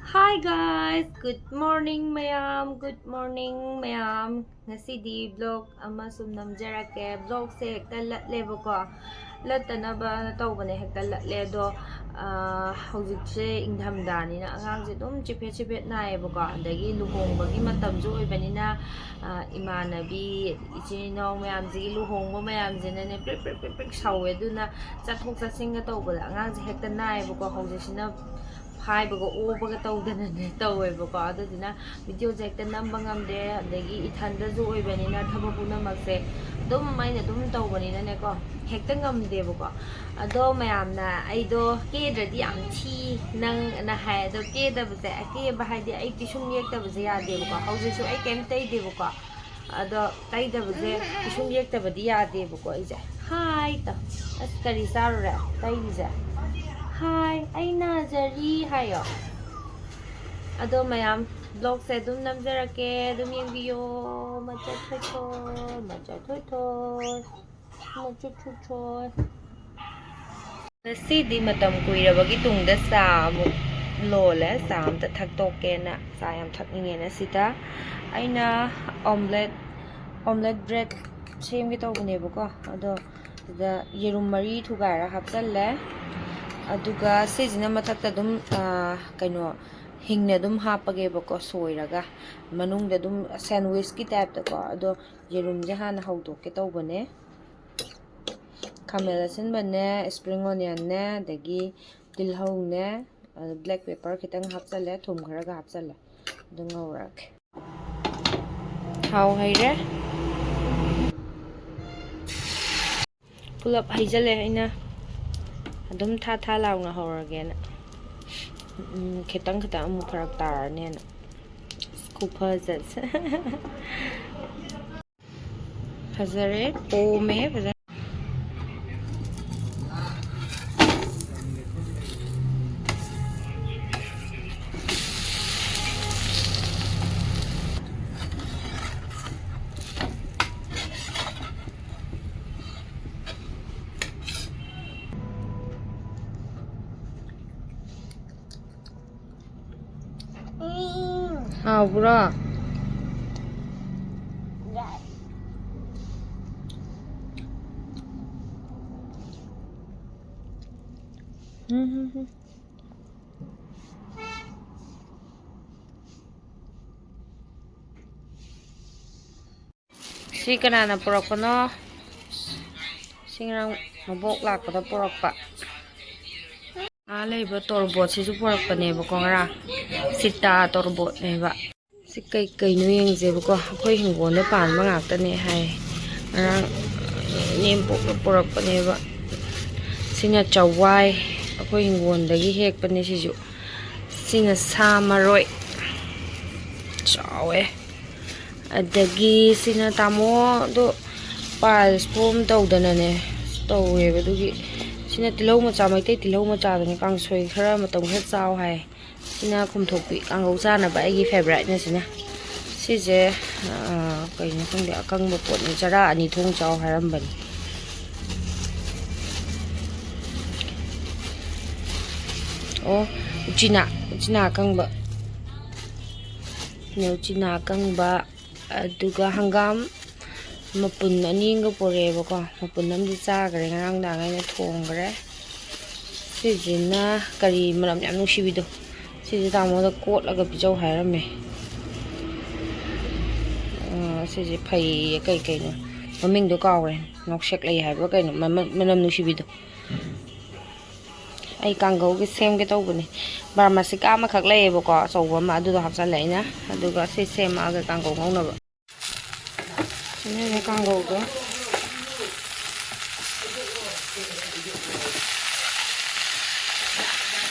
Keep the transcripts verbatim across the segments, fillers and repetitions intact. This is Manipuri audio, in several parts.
Hi guys, good morning ꯃꯌꯥꯝ, good morning ꯃꯌꯥꯝ꯫ ꯉꯁꯤꯗꯤ vlog ꯑꯃ ꯁꯨꯝ ꯅꯝꯖꯔꯛꯀꯦ꯫ Vlogꯁꯦ ꯍꯦꯛꯇ ꯂꯠꯂꯦꯕꯀꯣ꯫ ꯂꯠꯇꯅꯕ ꯇꯧꯕꯅꯦ, ꯍꯦꯛꯇ ꯂꯠꯂꯦ꯫ ꯑꯗꯣ, ꯑꯥ, ꯍꯧꯖꯤꯛꯁꯦ ꯏꯪꯊꯝꯊꯥꯅꯤꯅ ꯑꯉꯥꯡꯁꯦ ꯑꯗꯨꯝ ꯆꯤꯐꯦꯠ ꯆꯤꯐꯦꯠ ꯅꯥꯏꯌꯦꯕꯀꯣ꯫ ꯑꯗꯒꯤ ꯂꯨꯍꯣꯡꯕꯒꯤ ꯃꯇꯝꯁꯨ ꯑꯣꯏꯕꯅꯤꯅ, ꯑꯥ, ꯏꯃꯥꯟꯅꯕꯤ, ꯏꯆꯤꯟ ꯏꯅꯥꯎ ꯃꯌꯥꯝꯁꯤꯒꯤ ꯂꯨꯍꯣꯡꯕ ꯃꯌꯥꯝꯁꯤꯅꯅꯦ ꯄ꯭ꯔꯤꯛ ꯄ꯭ꯔꯤꯛ ꯄ꯭ꯔꯤꯛ ꯄ꯭ꯔꯤꯛ ꯁꯧꯋꯦ꯫ ꯑꯗꯨꯅ ꯆꯠꯊꯣꯛ ꯆꯠꯁꯤꯟꯒ ꯇꯧꯕꯗ ꯑꯉꯥꯡꯁꯦ ꯍꯦꯛꯇ ꯅꯥꯏꯌꯦꯕꯀꯣ꯫ ꯍꯧꯖꯤꯛꯁꯤꯅ ꯐꯥꯏꯕꯒ ꯑꯣꯕꯒ ꯇꯧꯗꯅꯅꯦ ꯇꯧꯋꯦꯕꯀꯣ꯫ ꯑꯗꯨꯗꯨꯅ videoꯁꯦ ꯍꯦꯛꯇ ꯅꯝꯕ ꯉꯝꯗꯦ꯫ ꯑꯗꯒꯤ ꯏꯊꯟꯗꯁꯨ ꯑꯣꯏꯕꯅꯤꯅ ꯊꯕꯛ ꯄꯨꯝꯅꯃꯛꯁꯦ ꯑꯗꯨꯝ ꯑꯩꯅ ꯑꯗꯨꯝ ꯇꯧꯕꯅꯤꯅꯅꯦꯀꯣ, ꯍꯦꯛꯇ ꯉꯝꯗꯦꯕꯀꯣ꯫ ꯑꯗꯣ ꯃꯌꯥꯝꯅ ꯑꯩꯗꯣ ꯀꯦꯗ꯭ꯔꯗꯤ ꯌꯥꯝ ꯊꯤ ꯅꯪꯅ ꯍꯥꯏ꯫ ꯑꯗꯣ ꯀꯦꯗꯕꯁꯦ, ꯑꯀꯦꯕ ꯍꯥꯏꯗꯤ ꯑꯩ ꯄꯤꯁꯨꯝ ꯌꯦꯛꯇꯕꯁꯦ ꯌꯥꯗꯦꯕꯀꯣ꯫ ꯍꯧꯖꯤꯛꯁꯨ ꯑꯩ ꯀꯩꯝ ꯇꯩꯗꯦꯕꯀꯣ꯫ ꯑꯗꯣ ꯇꯩꯗꯕꯁꯦ, ꯄꯤꯁꯨꯝ ꯌꯦꯛꯇꯕꯗꯤ ꯌꯥꯗꯦꯕꯀꯣ ꯑꯩꯁꯦ꯫ ꯍꯥꯏ ꯇꯧ꯫ ꯑꯁ, ꯀꯔꯤ ꯆꯥꯔꯨꯔꯦ ꯇꯩꯔꯤꯁꯦ? ꯍꯥꯏ, ꯑꯩ ꯅꯥꯖꯔꯤ ꯍꯥꯏꯌꯣ꯫ ꯑꯗꯣ ꯃꯌꯥꯝ, vlogꯁꯦ ꯑꯗꯨꯝ ꯅꯝꯖꯔꯛꯀꯦ, ꯑꯗꯨꯝ ꯌꯦꯡꯕꯤꯌꯣ꯫ ꯃꯆꯠ ꯊꯣꯏꯊꯣꯏ, ꯃꯆꯠ ꯊꯣꯏꯊꯣꯏ, ꯃꯆꯠ ꯊꯣꯏꯊꯣꯏ꯫ ꯉꯁꯤꯗꯤ ꯃꯇꯝ ꯀꯨꯏꯔꯕꯒꯤ ꯇꯨꯡꯗ ꯆꯥ ꯑꯃꯨꯛ ꯂꯣꯜꯂꯦ꯫ ꯆꯥ ꯑꯝꯇ ꯊꯛꯇꯣꯛꯀꯦꯅ, ꯆꯥ ꯌꯥꯝ ꯊꯛꯅꯤꯡꯉꯦꯅ꯫ ꯁꯤꯗ ꯑꯩꯅ omelette, omelette bread ꯁꯦꯝꯒꯦ ꯇꯧꯕꯅꯦꯕꯀꯣ꯫ ꯑꯗꯣ ꯁꯤꯗ ꯌꯦꯔꯨꯝ ꯃꯔꯤ ꯊꯨꯒꯥꯏꯔ ꯍꯥꯞꯆꯜꯂꯦ꯫ ꯑꯗꯨꯒ ꯁꯤꯁꯤꯅ ꯃꯊꯛꯇ ꯑꯗꯨꯝ, ꯑꯥ, ꯀꯩꯅꯣ, ꯍꯤꯡꯅ ꯑꯗꯨꯝ ꯍꯥꯞꯄꯒꯦꯕꯀꯣ, ꯁꯣꯏꯔꯒ꯫ ꯃꯅꯨꯡꯗ ꯑꯗꯨꯝ sandwichꯀꯤ typeꯇꯀꯣ꯫ ꯑꯗꯣ ꯌꯦꯔꯨꯝꯁꯦ ꯍꯥꯟꯅ ꯍꯧꯗꯣꯛꯀꯦ ꯇꯧꯕꯅꯦ꯫ ꯈꯥꯃꯦꯟ ꯑꯁꯤꯟꯕꯅꯦ, spring onionꯅꯦ, ꯑꯗꯒꯤ ꯇꯤꯜꯍꯧꯅꯦ, ꯑꯗ black pepper ꯈꯤꯇꯪ ꯍꯥꯞꯆꯜꯂꯦ, ꯊꯨꯝ ꯈꯔꯒ ꯍꯥꯞꯆꯜꯂꯦ꯫ ꯑꯗꯨ ꯉꯧꯔꯒꯦ꯫ ꯊꯥꯎ ꯍꯩꯔꯦ꯫ ꯄꯨꯂꯞ ꯍꯩꯖꯜꯂꯦ ꯑꯩꯅ꯫ ꯑꯗꯨꯝ ꯊꯥ ꯊꯥ ꯂꯥꯎꯅ ꯍꯧꯔꯒꯦꯅ꯫ ꯎꯝ, ꯈꯤꯇꯪ ꯈꯤꯇꯪ ꯑꯃꯨꯛ ꯐꯔꯛ ꯇꯥꯔꯅꯦꯅ꯫ ꯑꯁ, ꯈꯨꯐꯖꯁꯦ꯫ ꯐꯖꯔꯦ, ꯄꯣꯝꯃꯦ ꯐꯖꯅ꯫ ꯍꯥꯎꯕ꯭ꯔꯣ? ꯎꯝ, ꯎꯝ, ꯎꯝ꯫ ꯁꯤ ꯀꯅꯥꯅ ꯄꯨꯔꯛꯄꯅꯣ? ꯁꯤ ꯉꯔꯥꯡ ꯃꯕꯣꯛ ꯂꯥꯛꯄꯗ ꯄꯨꯔꯛꯄ꯫ ꯑꯥ ꯂꯩꯕ ꯇꯣꯔꯕꯣꯠꯁꯤꯁꯨ ꯄꯨꯔꯛꯄꯅꯦꯕꯀꯣ ꯉꯔꯥꯡ꯫ ꯁꯤꯇꯥ ꯇꯣꯔꯕꯣꯠꯅꯦꯕ꯫ ꯁꯤ ꯀꯩ ꯀꯩꯅꯣ ꯌꯦꯡꯁꯦꯕꯀꯣ꯫ ꯑꯩꯈꯣꯏ ꯍꯤꯡꯒꯣꯜꯗ ꯄꯥꯟꯕ ꯉꯥꯛꯇꯅꯦ ꯍꯥꯏ꯫ ꯉꯔꯥꯡ ꯏꯅꯦꯝꯄꯣꯛꯅ ꯄꯨꯔꯛꯄꯅꯦꯕ꯫ ꯁꯤꯅ ꯆꯋꯥꯏ꯫ ꯑꯩꯈꯣꯏ ꯍꯤꯡꯒꯣꯜꯗꯒꯤ ꯍꯦꯛꯄꯅꯦ ꯁꯤꯁꯨ꯫ ꯁꯤꯅ ꯁꯥ ꯃꯔꯣꯏ꯫ ꯆꯥꯎꯋꯦ꯫ ꯑꯗꯒꯤ ꯁꯤꯅ ꯇꯥꯃꯣꯗꯣ ꯄꯥꯏꯜꯁ ꯐꯣꯝ ꯇꯧꯗꯅꯅꯦ ꯇꯧꯋꯦꯕ꯫ ꯑꯗꯨꯒꯤ ꯁꯤꯅ ꯇꯤꯜꯍꯧ ꯃꯆꯥ, ꯃꯩꯇꯩ ꯇꯤꯜꯍꯧ ꯃꯆꯥꯗꯨꯅꯦ꯫ ꯀꯥꯡꯁꯣꯏ ꯈꯔ ꯃꯇꯝ ꯈꯔ ꯆꯥꯎ ꯍꯥꯏ꯫ ꯁꯤꯅ ꯈꯨꯝꯊꯣꯛꯄꯤ ꯀꯥꯡꯍꯧ ꯆꯥꯅꯕ ꯑꯩꯒꯤ ꯐꯦꯚꯔꯥꯏꯠꯅꯦ ꯁꯤꯅ꯫ ꯁꯤꯁꯦ, ꯑ, ꯀꯩꯅꯣ ꯈꯪꯗꯦ, ꯑꯀꯪꯕ ꯄꯣꯠꯅꯤ, ꯆꯔꯥ ꯑꯅꯤ ꯊꯣꯡ ꯆꯥꯎ ꯍꯥꯏꯔꯝꯕꯅꯤ꯫ ꯑꯣ, ꯎꯆꯤꯅꯥ, ꯎꯆꯤꯅꯥ ꯑꯀꯪꯕ꯫ ꯁꯤꯅ ꯎꯆꯤꯅꯥ ꯑꯀꯪꯕ꯫ ꯑꯗꯨꯒ ꯍꯪꯒꯥꯝ ꯃꯄꯨꯟ ꯑꯅꯤ ꯑꯃꯒ ꯄꯨꯔꯛꯑꯦꯕꯀꯣ꯫ ꯃꯄꯨꯟ ꯑꯃꯗꯤ ꯆꯥꯈ꯭ꯔꯦ, ꯉꯔꯥꯡ ꯅꯨꯡꯗꯥꯡ ꯑꯩꯅ ꯊꯣꯡꯈ꯭ꯔꯦ꯫ ꯁꯤꯁꯤꯅ ꯀꯔꯤ ꯃꯅꯝ ꯌꯥꯝ ꯅꯨꯡꯁꯤꯕꯤꯗꯣ, ꯁꯤꯁꯦ ꯇꯥꯃꯣꯗ ꯀꯣꯠꯂꯒ ꯄꯤꯖꯧ ꯍꯥꯏꯔꯝꯃꯦ꯫ ꯑ, ꯁꯤꯁꯦ ꯐꯩꯌꯦ, ꯀꯩ ꯀꯩꯅꯣ ꯃꯃꯤꯡꯗꯣ ꯀꯥꯎꯔꯦ, ꯅꯥꯎꯁꯦꯛ ꯂꯩ ꯍꯥꯏꯕ꯭ꯔꯥ ꯀꯩꯅꯣ, ꯃꯃ-, ꯃꯅꯝ ꯅꯨꯡꯁꯤꯕꯤꯗꯣ꯫ ꯑꯩ ꯀꯥꯡꯒꯧꯒꯤ ꯁꯦꯝꯒꯦ ꯇꯧꯕꯅꯦ꯫ ꯕꯥꯔꯃꯥꯁꯤꯀꯥ ꯑꯃꯈꯛ ꯂꯩꯌꯦꯕꯀꯣ, ꯑꯆꯧꯕ ꯑꯃ, ꯑꯗꯨꯗꯣ ꯍꯥꯞꯆꯜꯂꯦ ꯑꯩꯅ꯫ ꯑꯗꯨꯒ ꯁꯤ ꯁꯦꯝꯃꯛꯑꯒ ꯀꯥꯡꯒꯧ ꯉꯧꯅꯕ꯫ ꯁꯤꯅꯅꯦ ꯀꯥꯡꯒꯧꯗꯣ꯫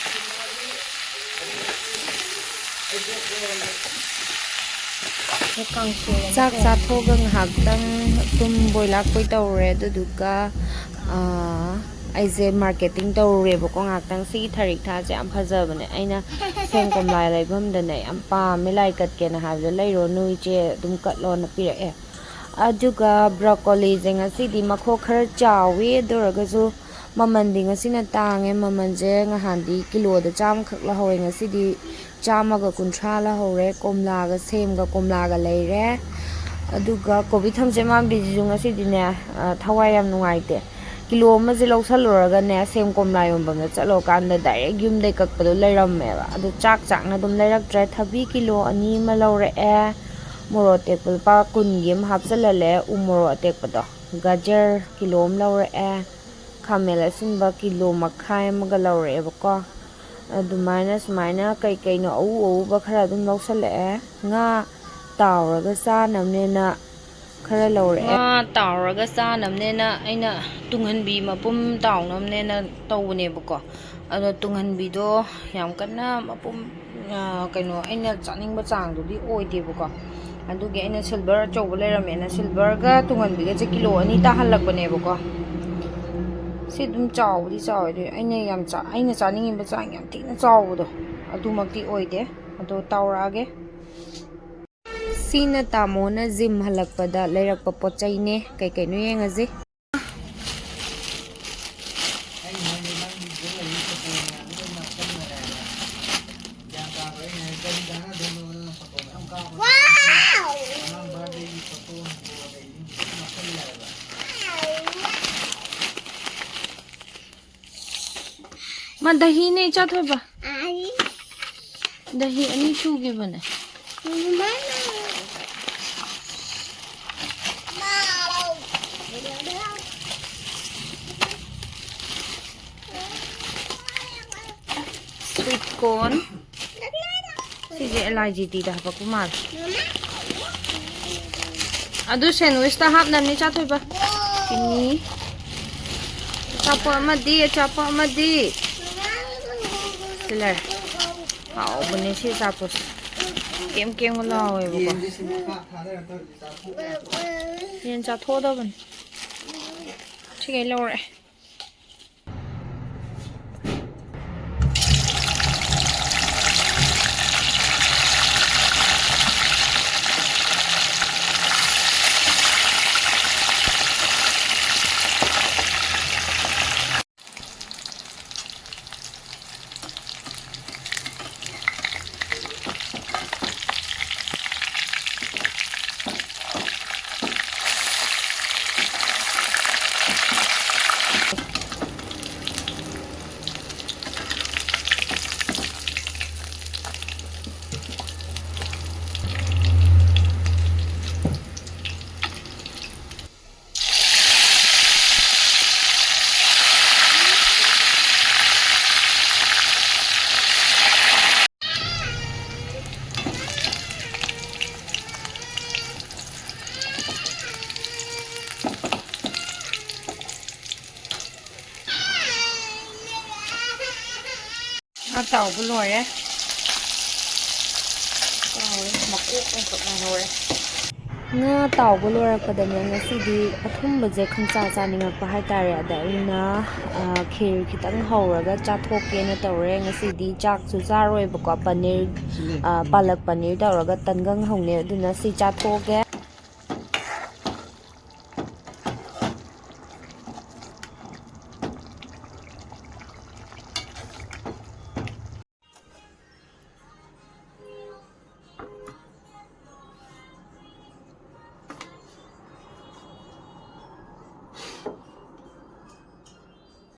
ꯆꯥꯛ ꯆꯥꯊꯣꯛꯑꯒ ꯉꯥꯏꯍꯥꯛꯇꯪ ꯇꯨꯝꯕꯣꯏ ꯂꯥꯛꯄꯣꯏ ꯇꯧꯔꯦ꯫ ꯑꯗꯨꯗꯨꯒ, ꯑꯥ, ꯑꯩꯁꯦ ꯃꯥꯔꯀꯦꯇꯤꯡ ꯇꯧꯔꯨꯔꯦꯕꯀꯣ ꯉꯥꯏꯍꯥꯛꯇꯪ꯫ ꯁꯤꯒꯤ ꯊꯔꯤꯛ ꯊꯥꯁꯦ ꯌꯥꯝ ꯐꯖꯕꯅꯦ꯫ ꯑꯩꯅ ꯁꯦꯝ ꯀꯣꯝꯂꯥ ꯂꯩꯐꯝꯗꯅꯦ, "ꯌꯥꯝ ꯄꯥꯝꯃꯦ, ꯂꯥꯏ ꯀꯠꯀꯦꯅ" ꯍꯥꯏꯕꯗ, "ꯂꯩꯔꯣꯅꯨ ꯏꯆꯦ, ꯑꯗꯨꯝ ꯀꯠꯂꯣꯅ" ꯄꯤꯔꯛꯑꯦ꯫ ꯑꯗꯨꯒ ꯕ꯭ꯔꯣꯀꯣꯂꯤꯁꯦ ꯉꯁꯤꯗꯤ ꯃꯈꯣꯛ ꯈꯔ ꯆꯥꯎꯋꯤ, ꯑꯗꯨ ꯑꯣꯏꯔꯒꯁꯨ ꯃꯃꯜꯗꯤ ꯉꯁꯤꯅ ꯇꯥꯡꯉꯦ꯫ ꯃꯃꯜꯁꯦ ꯉꯍꯥꯟꯗꯤ ꯀꯤꯂꯣꯗ ꯆꯥꯝꯃꯈꯛ ꯂꯧꯍꯧꯋꯦ, ꯉꯁꯤꯗꯤ ꯆꯥꯝꯃꯒ ꯀꯨꯟꯊ꯭ꯔꯥ ꯂꯧꯍꯧꯔꯦ꯫ ꯀꯣꯝꯂꯥꯒ ꯁꯦꯝꯒ ꯀꯣꯝꯂꯥꯒ ꯂꯩꯔꯦ꯫ ꯑꯗꯨꯒ ꯀꯣꯕꯤ ꯊꯝꯆꯦꯠ ꯃꯥꯟꯕꯤꯁꯤꯁꯨ ꯉꯁꯤꯗꯤꯅꯦ, ꯑ, ꯊꯋꯥꯏ ꯌꯥꯝ ꯅꯨꯡꯉꯥꯏꯇꯦ꯫ ꯀꯤꯂꯣ ꯑꯃꯁꯦ ꯂꯧꯁꯜꯂꯨꯔꯒꯅꯦ, ꯁꯦꯝ ꯀꯣꯝꯂꯥ ꯌꯣꯟꯐꯝꯗ ꯆꯠꯂꯨꯔꯀꯥꯟꯗ ꯗꯥꯏꯔꯦꯛ ꯌꯨꯝꯗꯩ ꯀꯛꯄꯗꯣ ꯂꯩꯔꯝꯃꯦꯕ꯫ ꯑꯗꯨ ꯆꯥꯛ ꯆꯥꯛꯅ ꯑꯗꯨꯝ ꯂꯩꯔꯛꯇ꯭ꯔꯦ꯫ ꯊꯕꯤ ꯀꯤꯂꯣ ꯑꯅꯤ ꯑꯃ ꯂꯧꯔꯛꯑꯦ꯫ ꯃꯣꯔꯣꯛ ꯑꯇꯦꯛꯄ ꯂꯨꯄꯥ ꯀꯨꯟꯒꯤ ꯑꯃ ꯍꯥꯞꯆꯜꯍꯜꯂꯦ, ꯎ ꯃꯣꯔꯣꯛ ꯑꯇꯦꯛꯄꯗꯣ꯫ ꯒꯖꯔ ꯀꯤꯂꯣ ꯑꯃ ꯂꯧꯔꯛꯑꯦ꯫ ꯈꯥꯃꯦꯟ ꯑꯁꯤꯟꯕ ꯀꯤꯂꯣ ꯃꯈꯥꯏ ꯑꯃꯒ ꯂꯧꯔꯛꯑꯦꯕꯀꯣ꯫ ꯑꯗꯨꯃꯥꯏꯅ ꯁꯨꯃꯥꯏꯅ ꯀꯩꯀꯩꯅꯣ ꯑꯎ ꯑꯎꯕ ꯈꯔ ꯑꯗꯨꯝ ꯂꯧꯁꯜꯂꯛꯑꯦ꯫ ꯉꯥ ꯇꯥꯎꯔꯒ ꯆꯥꯅꯕꯅꯦꯅ ꯈꯔ ꯂꯧꯔꯛꯑꯦ꯫ ꯉꯥ ꯇꯥꯎꯔꯒ ꯆꯥꯅꯕꯅꯦꯅ ꯑꯩꯅ ꯇꯨꯡꯍꯟꯕꯤ ꯃꯄꯨꯝ ꯇꯥꯎꯅꯕꯅꯦꯅ ꯇꯧꯕꯅꯦꯕꯀꯣ꯫ ꯑꯗꯣ ꯇꯨꯡꯍꯟꯕꯤꯗꯣ ꯌꯥꯝ ꯀꯟꯅ ꯃꯄꯨꯝ, ꯑ, ꯀꯩꯅꯣ, ꯑꯩꯅ ꯆꯥꯅꯤꯡꯕ ꯆꯥꯡꯗꯨꯗꯤ ꯑꯣꯏꯗꯦꯕꯀꯣ꯫ ꯑꯗꯨꯒꯤ ꯑꯩꯅ ꯁꯤꯜꯚꯔ ꯑꯆꯧꯕ ꯂꯩꯔꯝꯃꯦꯅ ꯁꯤꯜꯚꯔꯒ ꯇꯨꯡꯍꯟꯕꯤꯒꯁꯦ ꯀꯤꯂꯣ ꯑꯅꯤ ꯇꯥꯍꯜꯂꯛꯄꯅꯦꯕꯀꯣ꯫ ꯁꯤ ꯑꯗꯨꯝ ꯆꯥꯎꯕꯗꯤ ꯆꯥꯎꯋꯦ, ꯑꯗꯨ ꯑꯩꯅ ꯌꯥꯝ ꯆꯥ-, ꯑꯩꯅ ꯆꯥꯅꯤꯡꯉꯤꯕ ꯆꯥꯡ ꯌꯥꯝ ꯊꯤꯅ ꯆꯥꯎꯕꯗꯣ ꯑꯗꯨꯃꯛꯇꯤ ꯑꯣꯏꯗꯦ꯫ ꯑꯗꯣ ꯇꯥꯎꯔꯛꯑꯒꯦ꯫ ꯁꯤꯅ ꯇꯥꯃꯣꯅ ꯖꯤꯝ ꯍꯜꯂꯛꯄꯗ ꯂꯩꯔꯛꯄ ꯄꯣꯠ ꯆꯩꯅꯦ꯫ ꯀꯩ ꯀꯩꯅꯣ ꯌꯦꯡꯉꯁꯤ꯫ ꯃꯥ ꯗꯍꯤꯅꯦ ꯏꯆꯥ ꯊꯣꯏꯕ꯫ ꯗꯍꯤ ꯑꯅꯤ ꯁꯨꯈꯤꯕꯅꯦ꯫ Sweet corn꯫ ꯁꯤꯁꯦ ꯑꯦꯜ ꯑꯥꯏ ꯖꯤ ꯇꯤꯗ ꯍꯥꯄꯛꯄ ꯃꯥꯜꯂꯦ꯫ ꯑꯗꯨ ꯁꯦꯟꯋꯤꯁꯇ ꯍꯥꯞꯅꯕꯅꯤ ꯆꯥꯊꯣꯏꯕ꯫ ꯆꯤꯅꯤ꯫ ꯑꯆꯥꯄꯣꯠ ꯑꯃꯗꯤ, ꯑꯆꯥꯄꯣꯠ ꯑꯃꯗꯤ꯫ ꯁꯤ ꯂꯩꯔꯦ꯫ ꯍꯥꯎꯕꯅꯦ ꯁꯤ ꯑꯆꯥꯄꯣꯠꯁꯦ꯫ ꯀꯦꯝ ꯀꯦꯝꯒ ꯂꯥꯎꯋꯦꯕꯀꯣ꯫ ꯌꯦꯟ ꯆꯥꯊꯣꯛꯑꯗꯕꯅꯤ꯫ ꯁꯤꯈꯩ ꯂꯧꯔꯛꯑꯦ꯫ ꯉꯥ ꯇꯥꯎꯕ ꯂꯣꯏꯔꯦ꯫ ꯇꯥꯎꯔꯦ, ꯃꯀꯣꯛ ꯑꯃꯈꯛ ꯉꯥꯏꯍꯧꯔꯦ꯫ ꯉꯥ ꯇꯥꯎꯕ ꯂꯣꯏꯔꯛꯄꯗꯅꯦ, ꯉꯁꯤꯗꯤ ꯑꯊꯨꯝꯕꯁꯦ ꯈꯪꯆꯥ ꯆꯥꯅꯤꯡꯉꯛꯄ ꯍꯥꯏꯇꯥꯔꯦ꯫ ꯑꯗ ꯑꯩꯅ, ꯑ, ꯈꯤꯔ ꯈꯤꯇꯪ ꯍꯧꯔꯒ ꯆꯥꯊꯣꯛꯀꯦꯅ ꯇꯧꯔꯦ꯫ ꯉꯁꯤꯗꯤ ꯆꯥꯛꯁꯨ ꯆꯥꯔꯣꯏꯕꯀꯣ, ꯄꯅꯤꯔ, ꯑ, ꯄꯥꯂꯛ ꯄꯅꯤꯔ ꯇꯧꯔꯒ ꯇꯟꯒꯪ ꯍꯧꯅꯦ꯫ ꯑꯗꯨꯅ ꯁꯤ ꯆꯥꯊꯣꯛꯑꯒꯦ꯫